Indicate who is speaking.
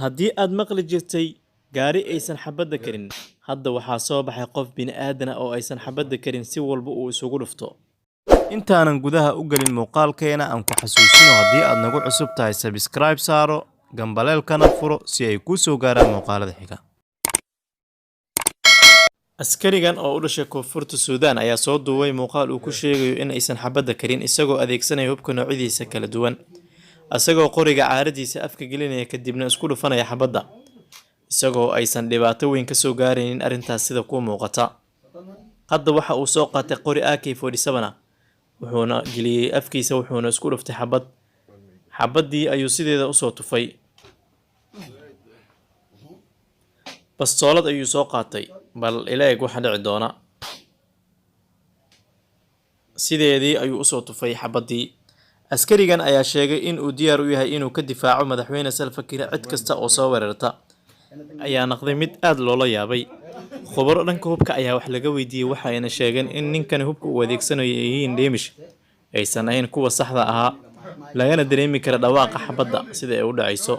Speaker 1: Haddii aad maqli jirtay gaari aysan xabadda karin, hadda waxaa soo baxay qof bini'aadan ah oo aysan xabadda karin si walba uu isugu dhufto. Intaanan gudaha u gelin muuqaalkeena, aan ku xasuusino, haddii aad nagu cusub tahay, subscribe saaro, gambaleelkana furo si ay kuu soo gaaraan muuqaalada xiga. Askarigan oo u dhashay Koonfurta Suudaan ayaa soo duubay muuqaal uu ku sheegayo in aysan xabadda karin, isagoo adeegsanaya hubka noocyadiisa kala duwan, isagoo qoriga caaradiisa afka gelinaya, kadibna isku dhufanaya xabadda, isagoo aysan dhibaato weyn ka soo gaaraynin arrintaas sida kuu muuqata. Hadda waxa uu soo qaatay qori AK-47 ah, wuxuuna geliyey afkiisa, wuxuuna isku dhuftay xabad. Xabaddii ayuu sideeda usoo tufay. Bastoolad ayuu soo qaatay, bal ila eg waxa dhici doona. Sideedii ayuu usoo tufay xabaddii. Askarigan ayaa sheegay in uu diyaar u yahay inuu ka difaaco madaxweyne Salva Kiir cid kasta oo soo weerarta, ayaa noqday mid aad loola yaabay. Khubaro dhanka hubka ayaa wax laga weydiiyey, waxa ayna sheegeen in ninkani hubka uu adeegsanayo ay yihiin dheemish, aysan ahayn kuwa saxda ahaa, lagana dareemi kara dhawaaqa xabadda sida ay u dhacayso.